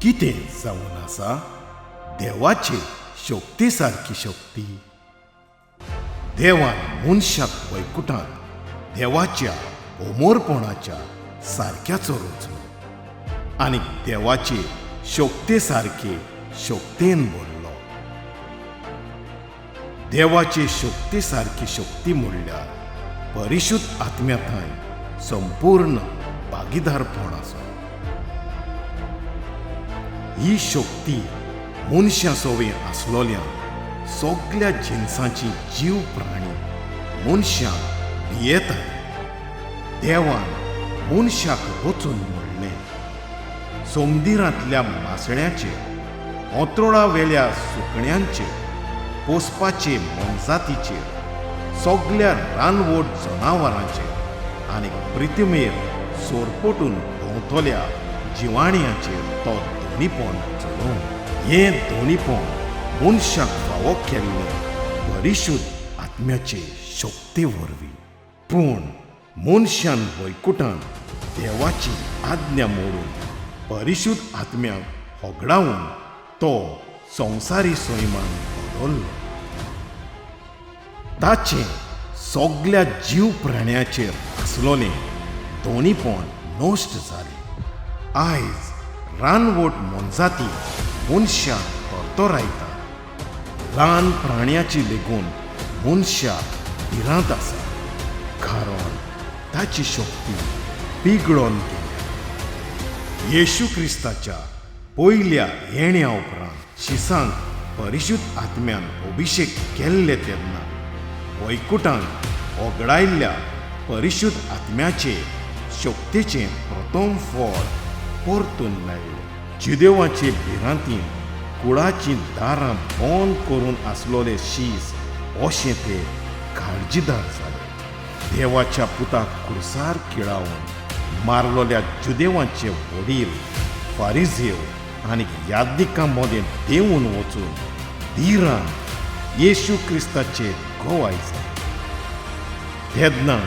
कितें जावन आसा देवाचे शक्ती सारकी शक्ती. देवान मनशाक वैकुटांत देवाच्या अमोरपणाच्या सारक्याचो रचलो आनी देवाचे शक्ते सारके शक्तेन भरलो. देवाचे शक्ती सारकी शक्ती म्हणल्यार परिशुद्ध आत्म्या थंय संपूर्ण भागीदारपण आसा. ही शक्ती मनशां सवें आसलोल्या सगल्या जिनसांची जीव प्राणी मनशांक भियेतात. देवान मनशाक रचून म्हणलें, समुद्रांतल्या मासळ्यांचेर, अंत्रोळावेल्या सुकण्यांचेर, पोसपाचे मोनजातीचेर, सगल्या रानवट जनावरांचेर आनी प्रिथ्मीर सोरपोटून भोंवतल्या जिवाणयांचेर तो धोणीपण चलोवं. हें धोणीपण मनशाक फावो केल्लें परिशुद्ध आत्म्याचे शक्ते वरवीं. पूण मनशान वैकुटान देवाची आज्ञा मोडून परिशुद्ध आत्म्याक होगडावन तो संवसारी सैमान बदल्लो. ताचें सगल्या जीव प्राण्याचेर आसलोलें दोनीपण नश्ट जालें. आयज रानवट मोनजाती मनशाक तरतरायता. ल्हान प्राण्याची लेगून मनशाक भिरांत आसा, कारण ताची शक्ती पिगळोन गेल्या. येशू क्रिस्ताच्या पयल्या येण्या उपरांत शिसांक परिशुद्ध आत्म्यान अभिशेक केल्ले तेन्ना वैकुटांक ओगडायल्ल्या परिशुद्ध आत्म्याचे शक्तेचें प्रथम फळ परतून मेळ्ळें. जिदेवाचे भिरांतीन कुळाचीं दारां बंद करून आसलोले शीस अशें ते काळजीदार जाले. देवाच्या पुताक कुर्सार किळावन मारलोल्या जुदेवांचे वडील फारिजेव आनी याज्ञिकां मदें देंवून वचून धिरान येशू क्रिस्ताचे गवाय जाले. तेन्ना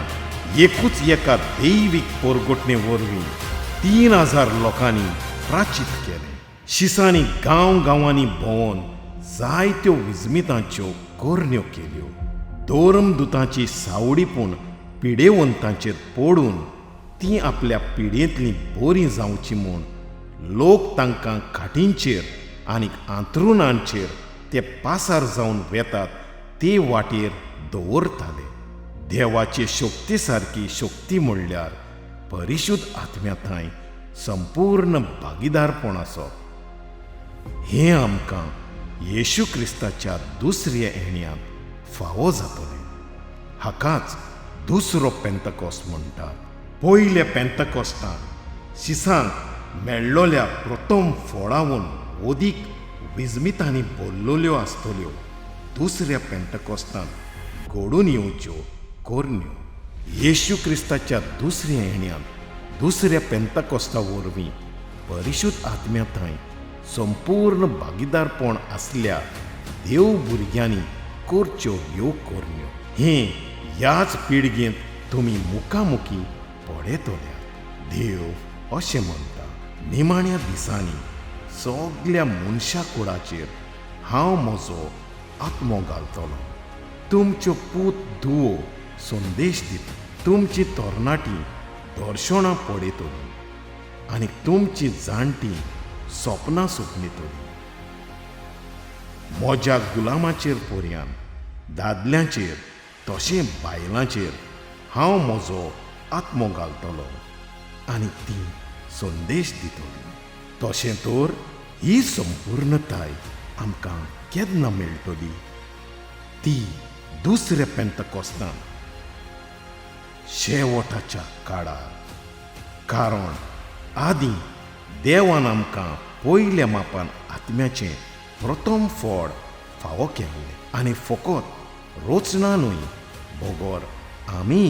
एकूच एका दैवीक पोरगोटणे वरवीं 3000 लोकांनी प्राचीत केलें. शिसांनी गांव गांवांनी भोंवन जायत्यो विजमितांच्यो करण्यो केल्यो. धर्मदुतांची सावडी पूण पिडेवंतांचेर पडून ती आपल्या पिडेंतलीं बरीं जावची म्हूण लोक तांकां खाटींचेर आनी आंतरुणांचेर ते पासार जावन वेतात ते वाटेर दवरताले. देवाचे शक्ती सारकी शक्ती म्हणल्यार परिशुद्ध आत्म्या थंय संपूर्ण भागीदारपण आसप. हें आमकां येशू क्रिस्ताच्या दुसऱ्या येण्यांत फावो जातलें. हाकाच दुसरो पेंतकोस्ट म्हणटात. पयल्या पेंतकोस्तान शिसांक मेळ्ळोल्या प्रथम फळावून अदीक विजमितांनी भरलेल्यो आसतल्यो दुसऱ्या पेंतकोस्तान घडून येवच्यो करण्यो. येशू क्रिस्ताच्या दुसऱ्या येण्यांत दुसऱ्या पेंतकोस्ता वरवीं परिशुद्ध आत्म्या थंय संपूर्ण भागीदारपण आसल्या देव भुरग्यांनी करच्यो ह्यो करण्यो हें ह्याच पिळगेंत तुमी मुखामुखी पळयतल्या. देव अशें म्हणटा, निमाण्या दिसांनी सगल्या मनशा कुडाचेर हांव म्हजो आत्मो घालतलो. तुमच्यो पूत धुवो संदेश दित, तुमची तरणाटी दर्शणां पळयतली आनी तुमची जाणटी सपनां सपनितली. म्हज्या गुलामाचेर पर्यान दादल्यांचेर तशें बायलांचेर हांव म्हजो आत्मो घालतलो आनी ती संदेश दितली. तशें तर ही संपूर्णताय आमकां केन्ना मेळटली? ती दुसऱ्या पेंतकोस्तान शेवटाच्या काळार. कारण आदीं देवान आमकां पयल्या मापान आत्म्याचें प्रथम फळ फावो केल्लें आनी फकत रचना न्हय बगर आमी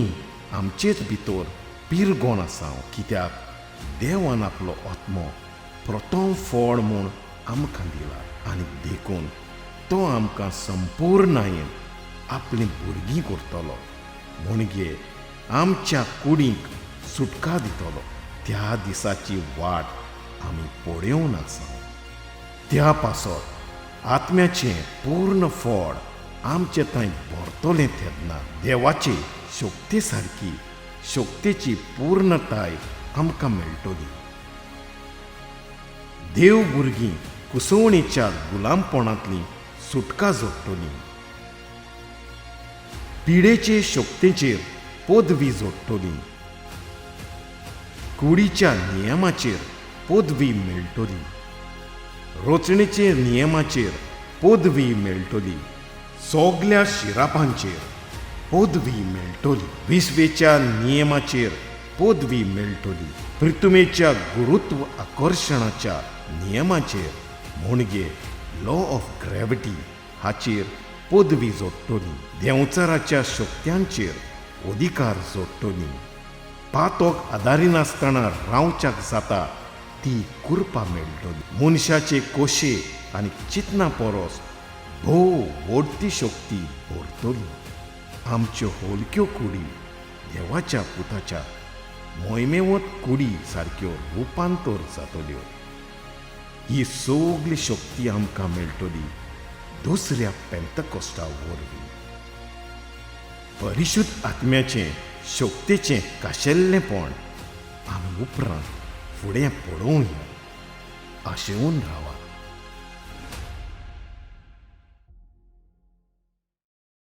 आमचेच भितर पिरगोण आसा, कित्याक देवान आपलो आत्मो प्रथम फळ म्हूण आमकां दिला आनी देखून तो आमकां संपूर्णायेन आपलीं भुरगीं करतलो, म्हणजे आमच्या कुडींक सुटका दितलो. त्या दिसाची वाट आमी पळोवन आसा. त्या पासत आत्म्याचें पूर्ण फळ आमचे थंय भरतलें तेन्ना देवाचे शक्ती सारकी शक्तीची पूर्णताय आमकां मेळटली. देव भुरगीं कुसवणेच्या गुलामपणांतली सुटका जोडटली, पिडेचे शक्तीचेर पदवी जोडटली, कुडीच्या नियमाचेर पदवी मेळटली, रचणेचे नियमाचेर पदवी मेळटली, सगल्या शिरापांचेर पदवी मेळटली, विश्वेच्या नियमाचेर पदवी मेळटली, पृथ्वीच्या गुरुत्व आकर्शणाच्या नियमाचेर म्हणजे लॉ ऑफ ग्रॅविटी हाचेर पदवी जोडटली, देंवचाराच्या शक्त्यांचेर अधिकार जोडटली, पातोक आदारिनासतना रावच्याक जाता ती कृपा मेळटली, मनशाचे कोशे आनी चिंतना परस भोव व्हडती शक्ती भरतली. आमच्यो होलक्यो कुडी देवाच्या पुताच्या मोहिमेवत कुडी सारक्यो रुपांतर जातल्यो. ही सगली शक्ती आमकां मेळटली दुसऱ्या पेंतकोस्टा वरवीं. परिशुद्ध आत्म्याचें शक्तीचें काशेल्लेंपण आमी उपरांत फुडें पळोवया. आशेवन रावात.